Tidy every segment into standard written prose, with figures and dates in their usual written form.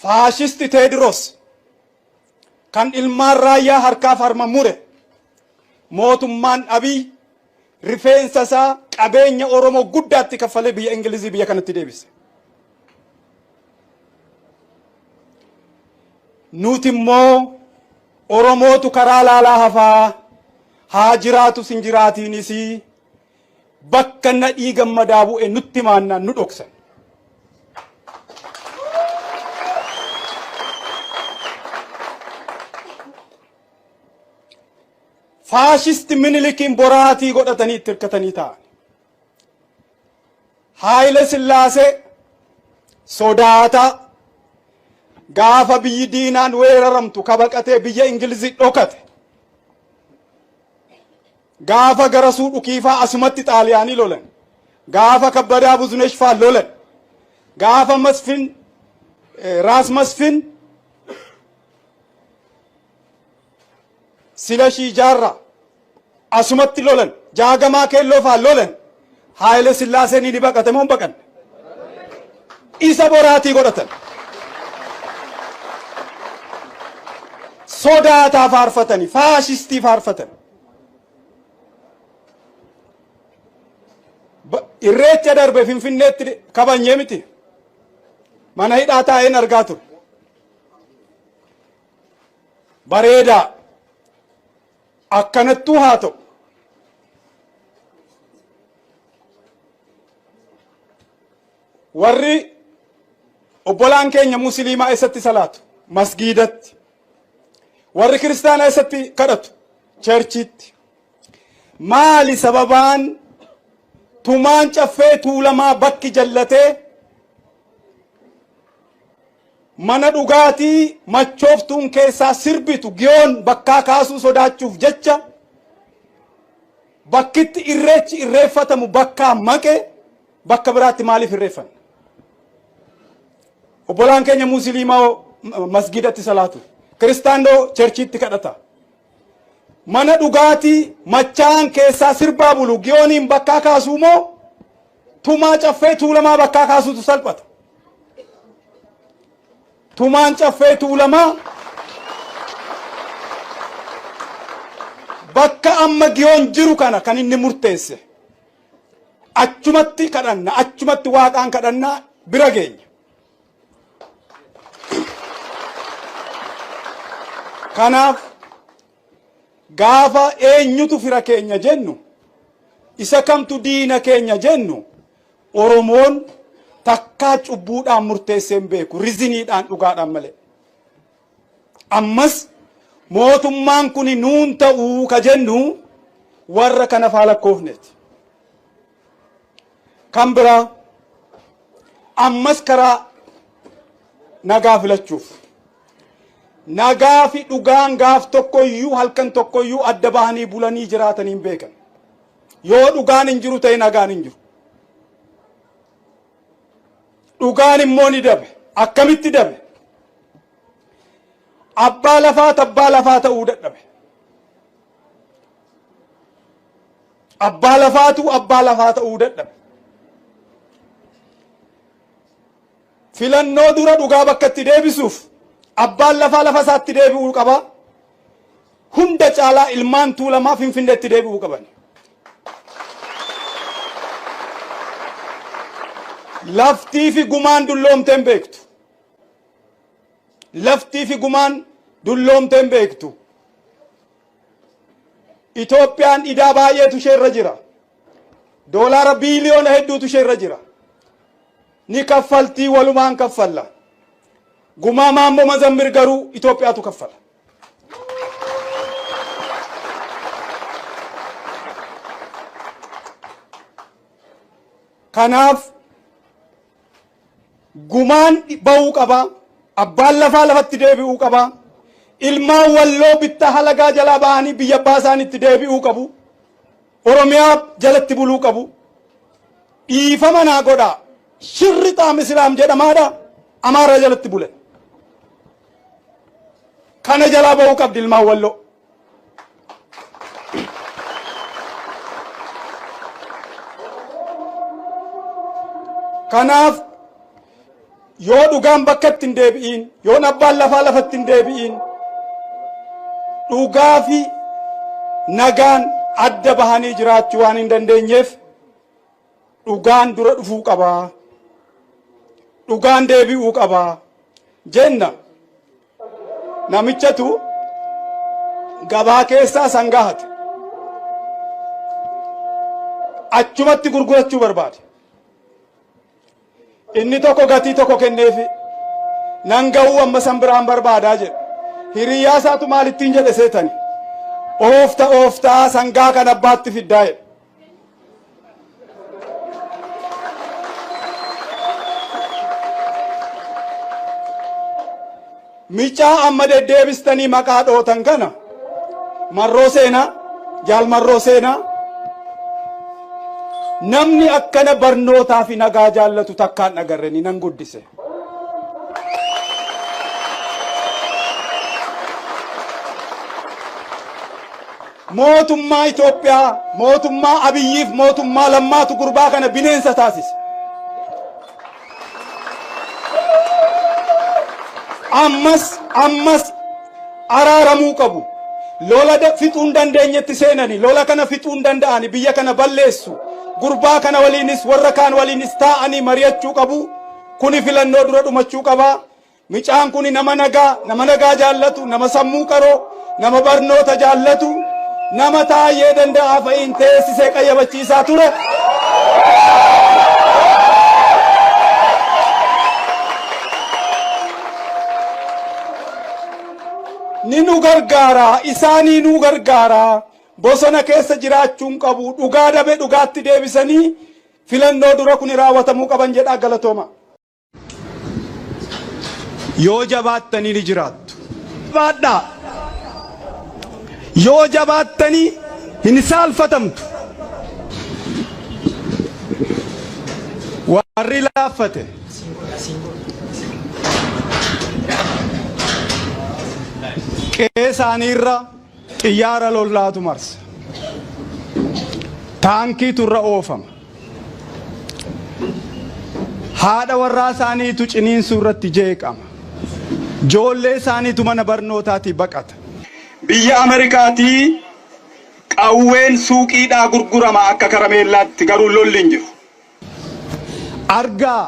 Faashisti Teediroos kan ilmaan Raayyaa harkaaf harma mure, mootummaan Abiy rifeensa isaa qabeenya Oromoo guddaatti kaffalee biyya Ingilizii biyya kanatti deebise. Nuti immoo Oromootu karaa laalaa hafaa, haa jiraatus hin jiraatiinis, bakka Nadhii Gammadaa bu'e nutti maannaan nu dhoksan. Faashisti Minilikiin boraatii godhatanii itti hirkatanii taa'an. Haayile Sillaasee sodaataa gaafa biyyi diinaan weeraramtu kabaqatee biyya Ingilizii dhokate. Gaafa Garasuu Dhukiifaa asumatti Xaaliyaanii lolan. Gaafa Kabbadaa Buzunesh faa lolan. Gaafa Masfin Raas Masfin Silashii Jaarraa asumatti lolan. Jaagamaa Keelloo faa lolan. Haayile Sillaaseen ni baqate moo hin baqanne? Isa boraatii godhatan. Sodaataa faarfatani, faashistii faarfatan. Irreecha darbe Finfinneetti kabanyee miti. Mana hidhaa taa'een argaa ture. Bareedaa. Akkanattuu haa ta'u. Warri obbolaan keenya musliimaa eessatti salaatu? Masgiidatti. Warri kiristaanaa eessatti kadhatu? Cherchiitti. Maali sababaan Tumaan Caffee Tuulamaa bakki jallatee mana dhugaatii machooftuun keessaa sirbitu Giyoon bakkaa kaasuu sodaachuuf jecha bakkitti irreechi irreeffatamu bakkaa maqe, bakka biraatti maaliif irreeffanna? Obbolaan keenya musliimaa masgidatti salaatu. Kiristaanoo cherchiitti kadhata. Mana dhugaatii machaa'an keessaa sirbaa bulu Giyooniin bakkaa kaasuu moo Tumaa Caffee Tuulamaa bakkaa kaasuutu salphata? Tumaan Caffee Tuulamaa bakka amma Giyoon jiru kana kan inni murteesse. Achumatti kadhanna, achumatti Waaqaan kadhannaa bira geenya. Kanaaf gaafa eenyutu fira keenya jennu, isa kamtu diina keenya jennu, Oromoon takkaa cubbuudhaan murteessee hin beeku, riziniidhaan, dhugaadhaan malee. Ammas mootummaan kun nuun ta'uu ka jennu warra kana faa lakkoofneeti. Kan biraa, ammas karaa nagaa filachuuf. Nagaa fi dhugaan gaaf tokkoyyuu, halkan tokkoyyuu adda bahanii bulanii jiraatanii hin beekan. Yoo dhugaan hin jiru ta'e, nagaan hin jiru. Dhugaan immoo ni dabe. Akkamitti dabe? Abbaa lafaa abbaa lafaa ta'uu dadhabe. Abbaa lafaatu abbaa lafaa ta'uu dadhabe. Filannoo dura dhugaa bakka itti deebisuuf abbaan lafaa lafa isaatti deebi'uu qaba. Hunda caalaa ilmaan Tuulamaa Finfinneetti deebi'uu qaban. Laftii fi gumaan dulloomtee hin beektu. Laftii fi gumaan dulloomtee hin beektu. Itoophiyaan idaa baay'eetu ishee irra jira. Doolaara biiliyoona hedduutu ishee irra jira. Ni kaffaltii, walumaan kaffalla. Gumaa Maammoo Mazammir garuu Itoophiyaatu kaffala. Kanaaf gumaan ba'uu qaba. Abbaan lafaa lafatti deebi'uu qaba. Ilmaan Walloo bittaa halagaa jalaa ba'anii biyya abbaa isaaniitti deebi'uu qabu. Oromiyaa jalatti buluu qabu. Dhiifama naa godhaa. Shirri xaam Islaam jedhamaadha. Amaaraa jalatti bule. Kana jalaa ba'uu qabdi ilmaan Walloo. Kanaaf Yoo dhugaan bakkatti hin deebi'iin, yoon abbaan lafaa lafatti hin deebi'iin, dhugaa fi nagaan adda bahanii jiraachuu waan hin dandeenyeef dhugaan dura dhufuu qaba. Dhugaan deebi'uu qaba jenna. Namichatu gabaa keessaa sangaa hate. Achumatti gurgurachuu barbaade. Inni tokko gatii tokko kenneefi nan ga'uu amma san biraan barbaadaa jedhe. Hiriyyaa isaatu maal ittiin jedhe seetani? Oofta ooftaa sangaa kan abbaatti fiddaa jedhe. Micaa amma deddeebistanii maqaa dhootan kana Marroo Seenaa, Jaal Marroo Seenaa namni akkana barnootaa fi nagaa jaallatu takkaan agarre ni nan guddise. Mootummaa Itoophiyaa, mootummaa Abiyyiif mootummaa Lammaatu gurbaa kana bineensa taasise. Ammas ammas araaramuu qabu. Lola fixuu hin dandeenyetti seenani. Lola kana fixuu hin danda'ani. Biyya kana balleessu. Gurbaa kana waliinis warra kaan waliinis taa'anii mari'achuu qabu. Kuni filannoo dura dhumachuu qaba. Micaan kuni nama nagaa, nama nagaa jaallatu, nama sammuu qaroo, nama barnoota jaallatu, nama Taayyee Danda'aa fa'iin teessisee qayyabachiisaa ture. Ni nu gargaara, isaanii nu gargaara. Bosona keessa jiraachuun qabu, dhugaa dabe dhugaatti deebisanii filannoo dura kuni raawwatamuu qaban jedhaa galatooma. Yoo jabaattanii ni jiraattu. Jabaadhaa. Yoo jabaattanii hin saalfatamtu. Warri laaffate. Qe'ee isaaniirra xiyyaara lollaatu marsa. Taankiitu irra oofama. Haadha warraa isaaniitu ciniinsuu irratti jeeqama. Joollee isaaniitu mana barnootaatii baqata. Biyya Ameerikaatii qawween suuqiidhaa gurgurama akka karameellaatti, garuu lolli hin jiru. Argaa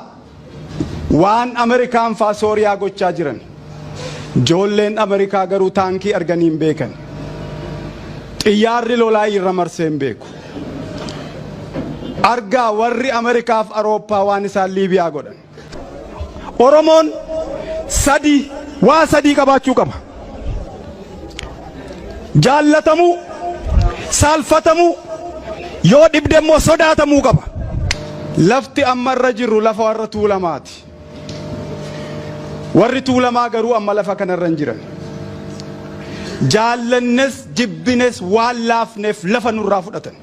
waan Ameerikaan faa Sooriyaa gochaa jiran. Joolleen Ameerikaa garuu taankii arganii hin beekan. Xiyyaarri lolaa irra marsee hin beeku. Argaa warri Ameerikaaf Awurooppaa waan isaan Liibiyaa godhan. Oromoon sadii waa sadii qabaachuu qaba. Jaallatamuu, saalfatamuu, yoo dhibde immoo sodaatamuu qaba. Lafti amma irra jirru lafa warra Tuulamaati. Warri Tuulamaa garuu amma lafa kanarra hin jiran. Jaallannes jibbines waan laafneef lafa nurraa fudhatan.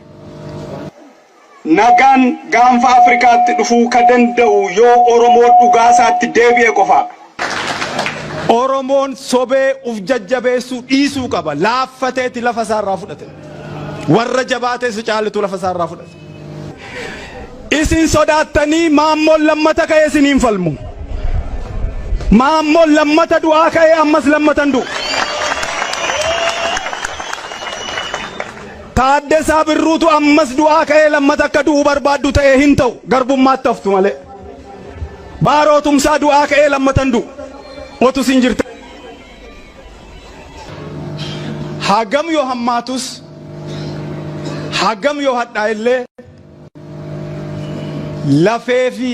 Nagaan gaanfa Afrikaatti dhufuu ka danda'u yoo Oromoon dhugaa isaatti deebi'e qofaadha. Oromoon sobee uf jajjabeessuu dhiisuu qaba. Laaffateeti lafa isaarraa fudhate. Warra jabaatee si caalitu lafa isaarraa fudhate. Isin sodaattanii Maammoon lammata ka'ee isiniin falmu. Maammoon lammata du'aa ka'ee ammas lammata hin du'u. Taaddasaa Birruutu ammas du'aa ka'ee lammata akka du'u barbaaddu ta'ee hin ta'u, garbummaatti haftu malee. Baaroo Tumsaa du'aa ka'ee lammata hin du'u. Otu isin jirta. Hagam yoo hammaatus, hagam yoo hadhaa illee, lafee fi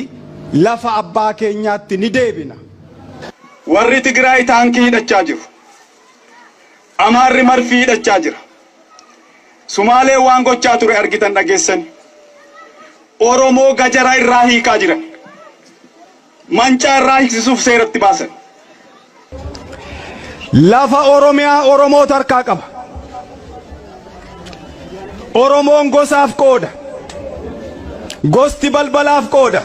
lafa abbaa keenyaatti ni deebina. Warri Tigraay taankii hidhachaa jiru. Amaarri marfii hidhachaa jira. Sumaaleen waan gochaa ture argitan, dhageessani. Oromoo gajara irraa hiikaa jiran. Mancaa irraa hiiksisuuf seeratti baasan. Lafa Oromiyaa Oromootu harkaa qaba. Oromoon gosaaf qooda. Gosti balbalaaf qooda.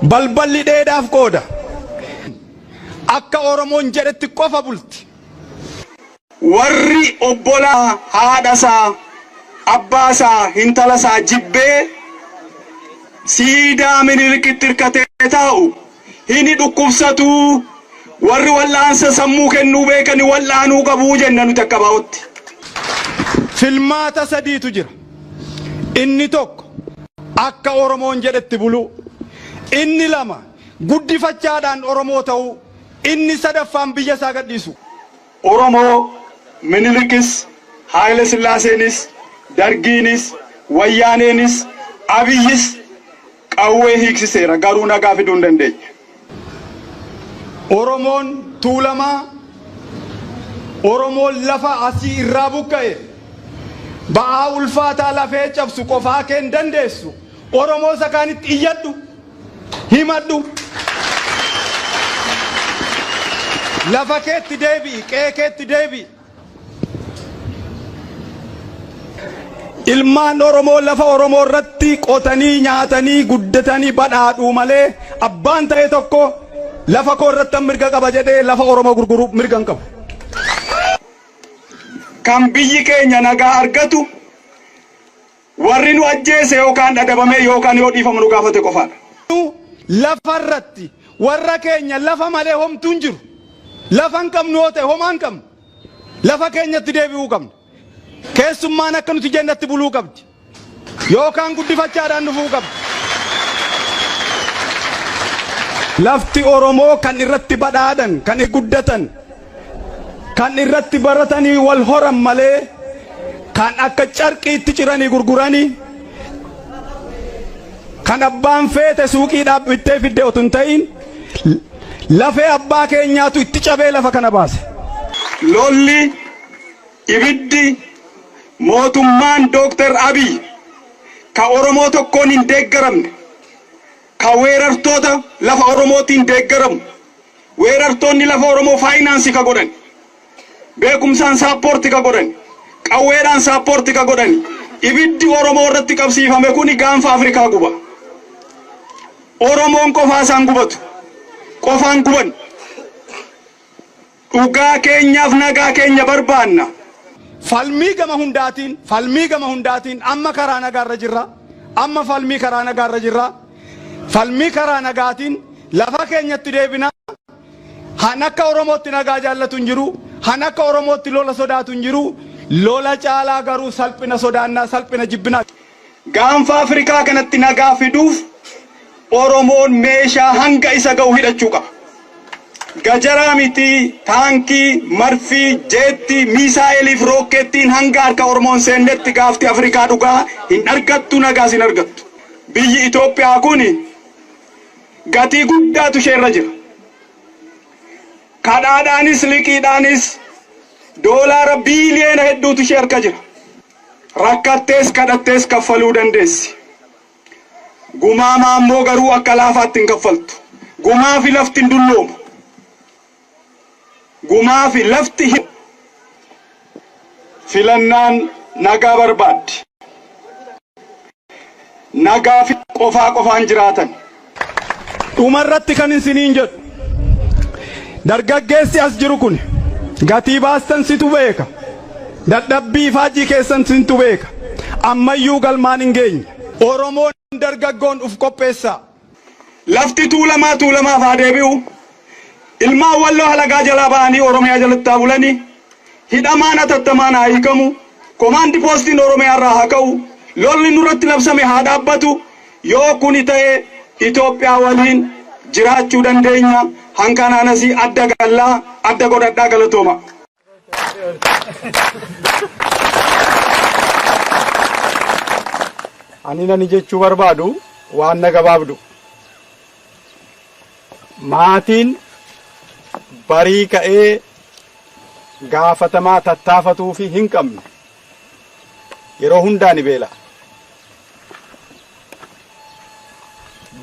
Balballi dheedaaf qooda. Akka Oromoon jedhetti qofa bulti. Warri obbolaa haadha isaa, abbaa isaa, hintala isaa jibbee siidaa Minilikitti hirkatee taa'u Hini dhukkubsatu warri wal'aansa sammuu kennuu beekani wal'aanuu qabuu jenna nuti akka baa'otti. Filmaata sadiitu jira. Inni tokko akka Oromoon jedhetti buluu. Inni lama guddifachaadhaan Oromoo ta'uu. Inni sadaffaan biyya isaa gadhiisu. Oromoo Minilikis, Haayile Sillaaseenis, Dargiinis, Wayyaaneenis, Abiyyis qawwee hiiksiseera garuu nagaa fiduu hin dandeenye. Oromoon Tuulamaa, Oromoon lafa asii irraa buqqa'e ba'aa ulfaataa lafee cabsu qofaa kee hin dandeessu. Oromoo isa kaanitti iyyadhu, himadhu. Lafa keetti deebi'i, qe'ee keetti deebi'i. Ilmaan Oromoo lafa Oromoo irratti qotanii nyaatanii guddatanii badhaadhuu malee abbaan ta'e tokko lafa koo irratti mirga qaba jedhee lafa Oromoo gurguruu mirga hin qabu. Kan biyyi keenya nagaa argatu warri nu ajjeese yookaan adabamee yookaan yoo dhiifama nu gaafate qofaadha. Lafa irratti warra keenya lafa malee homtuu hin jiru. Lafa hin qabnu yoo ta'e homaa hin qabnu. Lafa keenyatti deebi'uu qabna. Keessummaan akka nuti jennatti buluu qabdi. Yookaan guddifachaadhaan dhufuu qabdi. Lafti Oromoo kan irratti badhaadhan, kan guddatan, kan irratti baratanii wal horan malee kan akka carqiitti ciranii gurguranii kan abbaan feete suuqiidhaa bittee fidde otoo hin ta'in lafee abbaa keenyaatu itti cabee lafa kana baase. Lolli, ibiddi, mootummaan Dooktar Abiy ka Oromoo tokkoon hin deeggaramne, ka weerartoota lafa Oromootiin deeggaramu, weerartoonni lafa Oromoo faayinaansii ka godhan, beekumsaan support ka godhan, qawweedhaan support ka godhan, ibiddi Oromoo irratti qabsiifame kuni gaanfa Afrikaa guba. Oromoon qofaa isaan gubatu, qofaan guban. Dhugaa keenyaaf nagaa keenya barbaanna. Falmii gama hundaatiin, falmii gama hundaatiin amma karaa nagaarra jirra. Amma falmii karaa nagaarra jirra. Falmii karaa nagaatiin lafa keenyatti deebina. Han akka Oromootti nagaa jaallatu hin jiru. Han akka Oromootti lola sodaatu hin jiru. Lola caalaa garuu salphina sodaannaa, salphina jibbinaa. Gaanfa Afrikaa kanatti nagaa fiduuf Oromoon meeshaa hanga isa ga'u hidhachuu qaba. Gajaraa miti, taankii, marfii, jeettii, miisaa'eliif rookkeettiin hanga harka Oromoon seennetti gaafti Afrikaa dhugaa hin argattu, nagaas hin argattu. Biyyi Itoophiyaa kun gatii guddaatu isheerra jira. Kadhaadhaanis liqiidhaanis doolaara biiliyoona hedduutu ishee harka jira. Rakkattees kadhattees kaffaluu dandeessi. Gumaa immoo garuu akka laafaatti hin kaffaltu. Gumaa fi lafti hin dulloomu. Gumaa fi lafti filannaan nagaa barbaaddi. Nagaa fi qofaa qofaan jiraatan. Dhumarratti kan isiniin jedhu dargaggeessi as jiru kun gatii baastan situ beeka. Dadhabbii faajii keessan sintu beeka. Ammayyuu galmaan hin geenye. Oromoon dargaggoon uf qopheessaa. Lafti Tuulamaa Tuulamaaf haa deebi'u. Ilmaan Walloo halagaa jalaa ba'anii Oromiyaa jalatti haa bulanii. Hidhamaan hatattamaan haa hiikamu. Komaandi poostiin Oromiyaa irraa haa ka'u. Lolli nurratti labsame haa dhaabbatu. Yoo kuni ta'e Itoophiyaa waliin jiraachuu dandeenya. Hankanaan asii adda gallaa adda godhadhaa galatooma. Ani nani jechuu barbaadu waan na gabaabdu. Maatiin barii ka'ee gaafatamaa tattaafatuu fi hin qabne yeroo hundaa ni beela'a.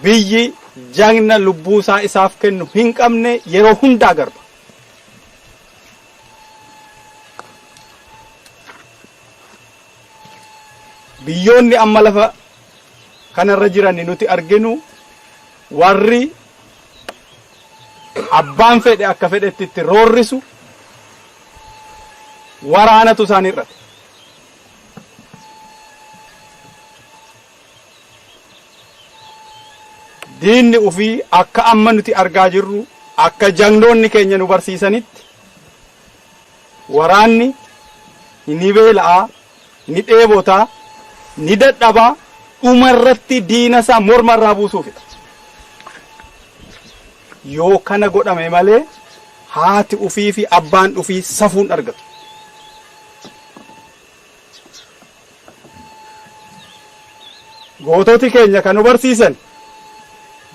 Biyyi jagna lubbuusaa isaaf kennu hin qabne yeroo hundaa garba. Biyyoonni amma lafa kanarra jiran nuti arginu warri abbaan fedhe akka fedhetti itti roorrisu waraanatu isaan hir'ate. Diinni ufii akka amma nuti argaa jirru, akka jagnoonni keenya nu barsiisanitti, waraanni ni beela'aa, ni dheebotaa, ni dadhabaa, dhumarratti diina isaa morma irraa buusuufidha. Yoo kana godhame malee haati ufii fi abbaan ufii safuun argatu. Goototi keenya kan nu barsiisan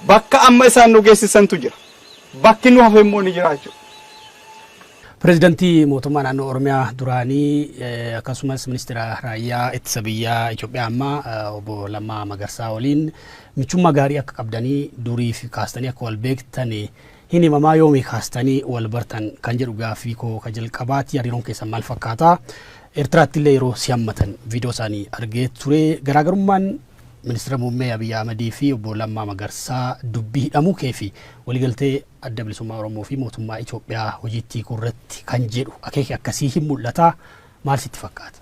bakka amma isaan nu geessisantu jira. Bakki nu hafe immoo ni jira jechuudha. Pireezidantii mootummaa naannoo Oromiyaa duraanii, akkasumas ministeera raayyaa ittisa biyyaa Itoophiyaa ammaa, obbo Lammaa Magarsaa waliin michummaa gaarii akka qabdanii, durii fi kaastanii akka wal beektan hin himamaa. Yoomii kaastanii wal bartan kan jedhu gaaffii koo ka jalqabaati. Hariiroon keessan maal fakkaata? Eertiraatti illee yeroo si hammatan viidiyoo isaanii argee ture. Garaagarummaan ministeera muummee Abiyyi Ahmadii fi obbo Lammaa Magarsaa dubbii hidhamuu kee fi waliigaltee Adda Bilisummaa Oromoo fi mootummaa Itoophiyaa hojiitti hiikuu irratti kan jedhu akeeki akkasii hin mul'ata. Maal sitti fakkaata?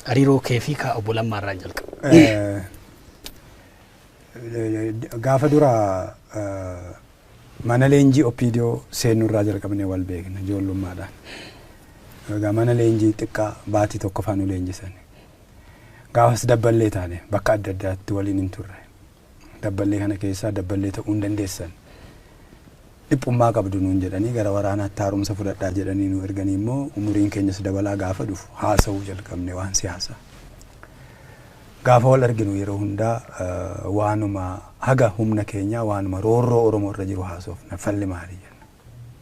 Hariiroo kee fi ka obbo Lammaa irraan jalqaba. Gaafa dura mana leenjii OPDO seennurraa jalqabnee wal beekna ijoollummaadhaan. Egaa mana leenjii xiqqaa baatii tokko faa nu leenjisan. Gaafas dabballee taane, bakka adda addaatti waliin hin turre. Dabballee kana keessaa dabballee ta'uu hin dandeessan. Dhiphummaa qabdu nuun jedhanii, gara waraanaatti haaromsa fudhadhaa jedhanii nu erganii, immoo umuriin keenyas dabalaa gaafa dhufu haasa'uu jalqabne waan siyaasaa. Gaafa wal arginu yeroo hundaa waanuma haga humna keenyaa waanuma roorroo Oromoo irra jiru haasofna, falli maali jenna.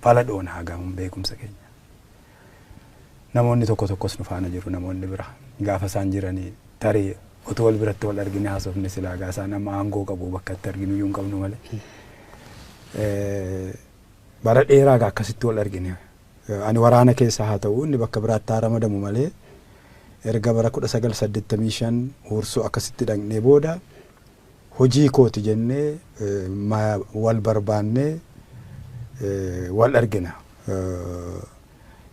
Fala dhoona haga beekumsa keenya. Namoonni tokko tokkos nu faana jiru, namoonni bira. Gaafa isaan jiranii tarii otoo wal biratti wal argine haasofne silaa, gaa isaan amma aangoo qabu, bakka itti arginu iyyuu hin qabnu malee. Bara dheeraa gaa akkasitti wal argine. Ani waraana keessa haa ta'u, inni bakka biraatti haa ramadamu malee, erga bara 1985 huursoo akkasitti dhaqnee booda hojii kooti jennee wal barbaannee wal argina.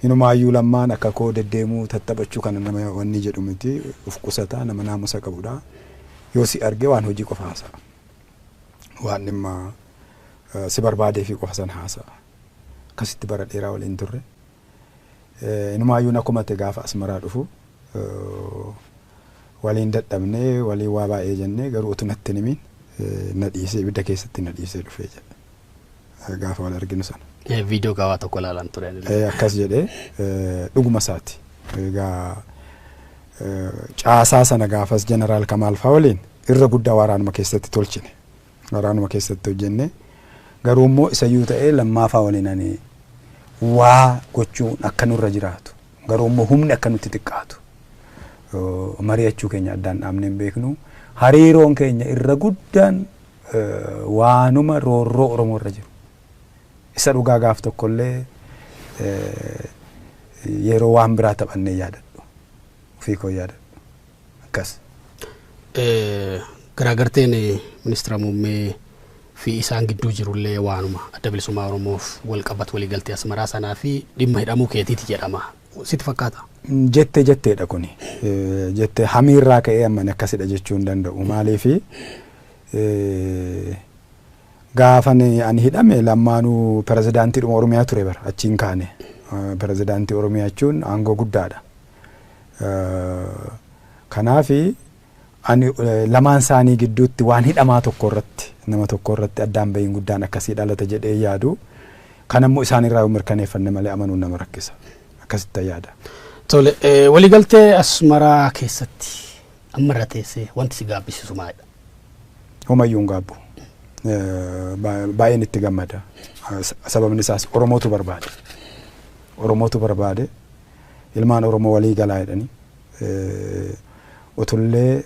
Hinumaayyuu Lammaan akka koo deddeemuu tattaphachuu kana nama wanni jedhu miti, uf qusataa, nama naamusa qabudha. Yoo si arge waan hojii qofa haasa'a. Waan dhimma si barbaadee fi qofa sana haasa'a. Akkasitti bara dheeraa waliin turre. Inumaayyuu na komate gaafa Asmaraa dhufu, waliin dadhabnee, waliin waa baay'ee jennee, garuu utuu natti hin himiin na dhiisee, ibidda keessatti na dhiisee dhufee jedhe. Gaafa wal arginu sana. Viidiyoo gabaabaa tokko ilaalan ture. Akkas jedhee, dhuguma isaati. Egaa caasaa sana gaafas Jeneraal Kamaal faa waliin irra guddaa waraanuma keessatti tolchine. Waraanuma keessatti hojjenne. Garuu immoo isayyuu ta'ee Lammaafaa waliin ani waa gochuun akka nurra jiraatu. Garuu immoo humni akka nutti xiqqaatu. Mari'achuu keenya addaan dhaabnee hin beeknu. Hariiroon keenya irra guddaan waanuma roorroo Oromoo irra jiru. Isa dhugaa gaaf tokkollee yeroo waan biraa taphannee yaadadhu. Ofii koo yaadadhu. Akkas. Garaagarteen ministeera muummee fi isaan gidduu jirullee waanuma Adda Bilisummaa Oromoof wal qabatu, waliigaltee Asmaraa sanaa fi dhimma hidhamuu keetiiti jedhama. Sitti fakkaata? Jettee jetteedha kuni. Jettee hamiirraa ka'ee amman akkasidha jechuu hin danda'u. Maaliifi, gaafa ani hidhame Lammaanuu pirezidaantiidhuma Oromiyaa ture bara achiin kaane. Pirezidaantii Oromiyaa jechuun aangoo guddaadha. Kanaafi ani lamaan isaanii gidduutti waan hidhamaa tokko irratti, nama tokko irratti addaan bahiin guddaan akkasii dhalata jedhee yaadu. Kan ammoo isaan irraa yoo mirkaneeffanne malee amanuun nama rakkisa. Akkasitti yaada. Tole, waliigaltee Asmaraa keessatti ammarra teessee wanti si gaabbisiisu maalidha? Homayyuu hin gaabbu. Baay'een itti gammada. Sababni isaas Oromootu barbaade. Oromootu barbaade. Ilmaan Oromoo walii galaa jedhanii. Utullee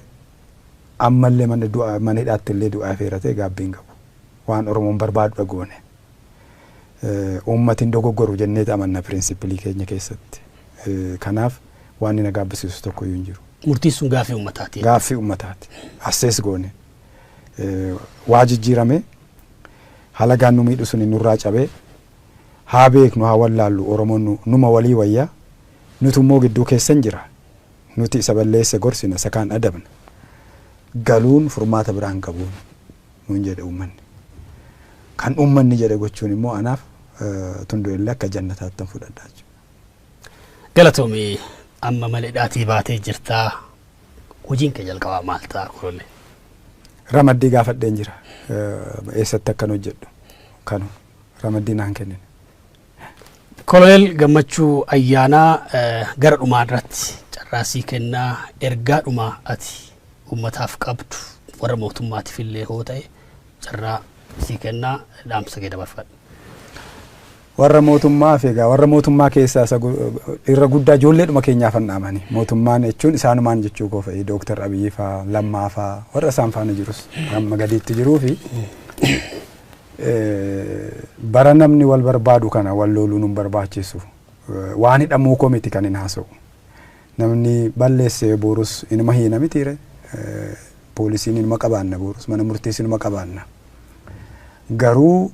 ammallee mana du'a, mana hidhaatti illee du'aa feeratee gaabbii hin qabu. Waan Oromoon barbaadu dhagoone. Uummatiin dogoggoru jenneeti amanna principle keenya keessatti. Kanaaf waan na gaabbisiisu tokko iyyuu hin jiru. Murtiin sun gaaffii uummataati. Gaaffii uummataati. Assees goone. Waa jijjiirame, halagaan nu miidhu suni nurraa cabee, haa beeknu haa wallaallu, Oromoon numa walii wayya, nutu immoo gidduu keessan jira, nuti isa balleesse gorsina, isa kaan adabna, galuun furmaata biraan qabuun nuun jedhe uummanni. Kan uummanni jedhe gochuun immoo anaaf tundu'ellee akka jannataatti fudhadhaa jechuudha. Galatoomii, amma maleedhaatii baatee jirtaa. Hojiin kee jalqabaa maal ta'a, Koloneel? Ramaddii gaafadheen jira. Eessatti akkan hojjedhu kanu ramaddii naan kennine. Koloneel Gammachuu Ayyaanaa, gara dhumaa irratti carraasii kennaa, ergaa dhumaa ati uummataaf qabdu, warra mootummaatiif illee hoo ta'e, carraa sii kennaa, dhaamsa kee dabarfadhu. Warra mootummaa fi egaa warra mootummaa keessaa isa irra guddaa ijoolleedhuma keenyaaf han dhaamani. Mootummaan jechuun isaanumaan jechuu koo fa'i, Dooktar Abiyyi faa, Lammaa faa, warra isaan faana jirus hamma gadiitti jiruu fi bara namni wal barbaadu kana wal loluun hin barbaachisu. Waan hidhamuu koo miti kan hin haasa'u. Namni balleessee boorus inuma hiina mitiire. Poolisiin inuma qabaanna, boorus mana murtees inuma qabaanna. Garuu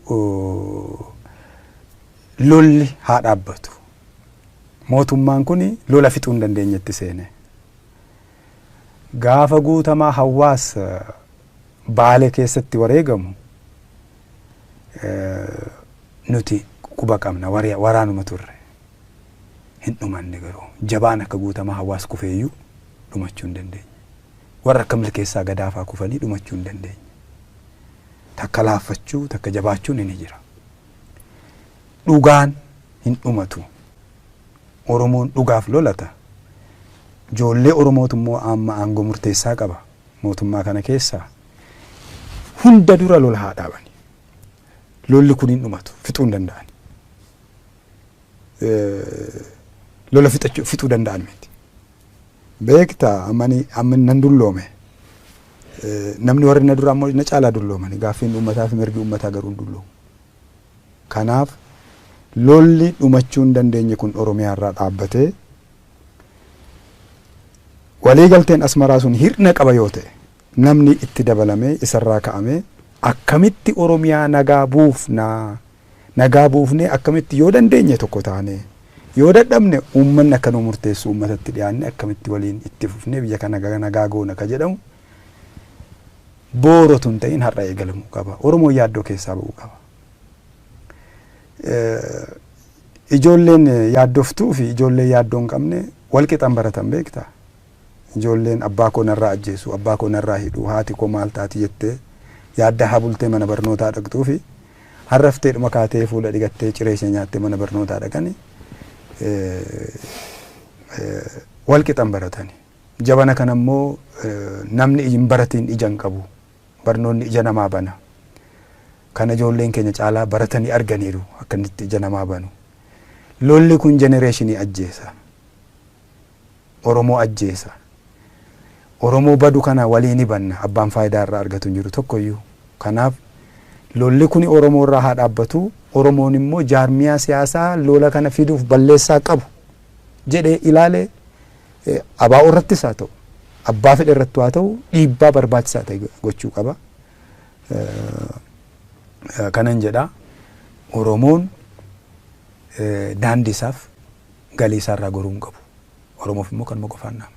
lolli haa dhaabbatu. Mootummaan kun lola fixuu hin dandeenyetti seene. Gaafa Guutamaa Hawaas Baalee keessatti wareegamu nuti quba qabna, waraanuma turre. Hin dhumanne garuu, jabaan akka Guutamaa Hawaas kufeeyyuu dhumachuu hin dandeenye. Warra akka Milkeessaa Gadaafaa kufanii dhumachuu hin dandeenye. Takka laaffachuu, takka jabaachuun ni jira. Dhugaan hin dhumatu. Oromoon dhugaaf lolata. Ijoollee Oromootu immoo amma aangoo murteessaa qaba mootummaa kana keessaa. Hunda dura lola haa dhaabani. Lolli kun hin dhumatu, fixuu hin danda'ani. Lola fixuu danda'an miti. Beektaa, ammani amma nan dulloome. Namni warri na dura ammoo na caalaa dulloomani, gaaffiin uummataa fi mirgi uummataa garuu hin dulloomu. Kanaaf lolli dhumachuu hin dandeenye kun Oromiyaa irraa dhaabbatee, waliigalteen Asmaraa sun hir'ina qaba yoo ta'e, namni itti dabalamee isarraa ka'amee akkamitti Oromiyaa nagaa buufnaa, nagaa buufnee akkamitti yoo dandeenye tokko taane, yoo dadhabne uummanni akka nu murteessu uummatatti dhiyaanne, akkamitti waliin itti fufnee biyya kana nagaa goona ka jedhamu boorotu hin ta'in har'a eegalamuu qaba. Oromoon yaaddoo keessaa ba'uu qaba. Ijoolleen yaaddoftuu fi ijoolleen yaaddoo hin qabne wal qixan baratan, beektaa? Ijoolleen abbaa koo narraa ajjeesu, abbaa koo narraa hidhu, haati koo maal taati jettee yaadda haa bultee mana barnootaa dhaqxuu fi harrafteedhuma kaatee fuula dhiqattee ciree ishee nyaattee mana barnootaa dhaqani wal qixan baratani. Jabana kana immoo namni hin baratiin ija hin qabu. Barnoonni ija namaa bana. Kana ijoolleen keenya caalaa baratanii arganiiru akka inni itti ija namaa banu. Lolli kun generation ajjeesa. Oromoo ajjeesa. Oromoo badu kana walii ni banna, abbaan faayidaa irraa argatu hin jiru tokkoyyuu. Kanaaf lolli kun Oromoo irraa haa dhaabbatu. Oromoon immoo jaarmiyaa siyaasaa lola kana fiduuf balleessaa qabu jedhee ilaalee, ABO irrattis haa ta'u, abbaa fedhe irratti haa ta'u, dhiibbaa barbaachisaa ta'e gochuu qaba. Kanan jedha, Oromoon daandii isaaf galii isaarraa goruu hin qabu. Oromoof immoo kanuma qofaan dhaama.